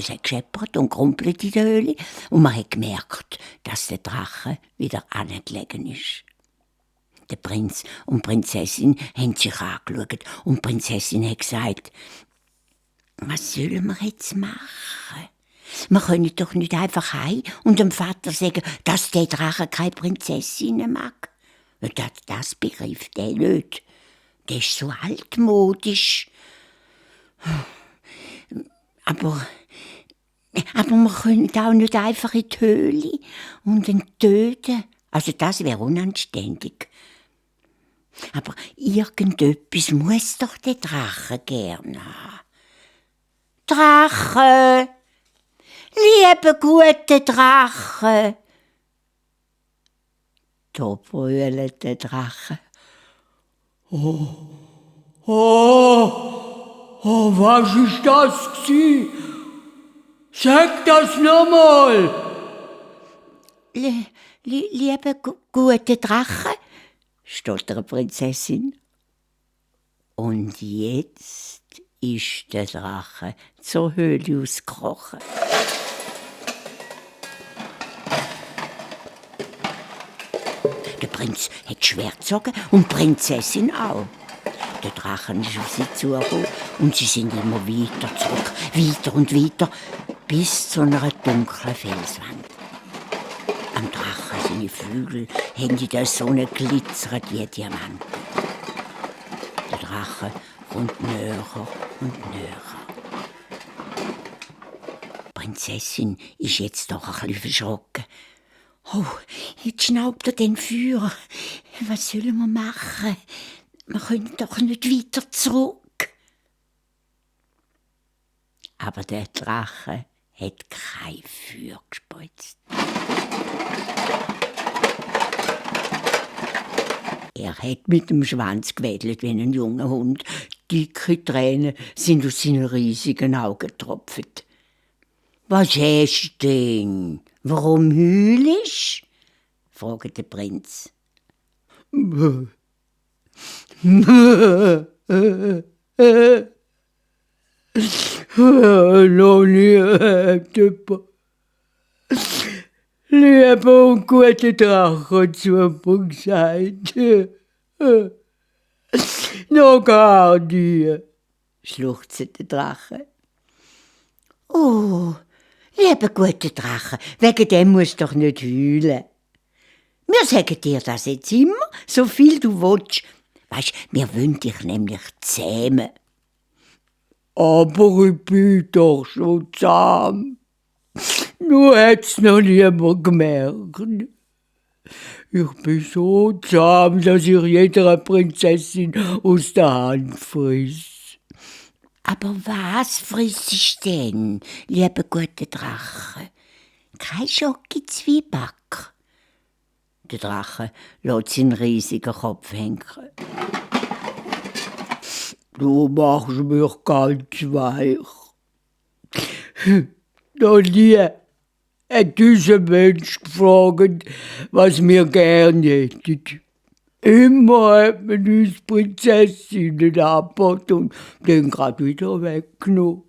Es hat gescheppert und gerumpelt in der Höhle und man hat gemerkt, dass der Drache wieder angelegen ist. Der Prinz und die Prinzessin haben sich angeschaut und die Prinzessin hat gesagt, was sollen wir jetzt machen? Wir können doch nicht einfach heim und dem Vater sagen, dass der Drache keine Prinzessin mag. Das begreift er nicht. Der ist so altmodisch. Aber wir können auch nicht einfach in die Höhle und ihn töten. Also das wäre unanständig. Aber irgendetwas muss doch der Drache gern haben. Drache! Liebe gute Drache! Da brüllt der Drache. Oh, was ist das gsi? Sag das nochmal! Liebe gute Drache, stottert die Prinzessin. Und jetzt ist der Drache zur Höhle ausgekrochen. Der Prinz hat Schwert gezogen und die Prinzessin auch. Der Drache ist auf sie zugekommen und sie sind immer weiter zurück, weiter und weiter, bis zu einer dunklen Felswand. Am Drachen seine Flügel haben in der Sonne glitzert wie Diamanten. Der Drache kommt näher und näher. Die Prinzessin ist jetzt doch ein bisschen verschrocken. Oh, jetzt schnaubt er den Feuer. Was sollen wir machen? Wir können doch nicht weiter zurück. Aber der Drache hat kein Feuer gespritzt. Er hat mit dem Schwanz gewedelt wie ein junger Hund. Dicke Tränen sind aus seinen riesigen Augen getropft. »Was hast du denn? Warum heulst?« fragte der Prinz. Noch nie hat jemand lieber und gute Drachen zu mir gesagt. Noch gar nie, schluchzte der Drache. »Oh, lieber guter Drache, wegen dem musst du doch nicht heulen. Wir sagen dir das jetzt immer, so viel du willst. Weisst, wir wollen dich nämlich zähmen.« »Aber ich bin doch schon zahm. Nur hat's noch niemand gemerkt. Ich bin so zahm, dass ich jeder Prinzessin aus der Hand friss.« »Aber was frissest denn, lieber guter Drache? Kein Schocki-Zwieback?« Der Drache lässt seinen riesigen Kopf hängen. »Du machst mich ganz weich. Noch nie hat unser Mensch gefragt, was wir gern hätten. Immer hat man uns Prinzessinnen angeboten und dann grad wieder weggenommen.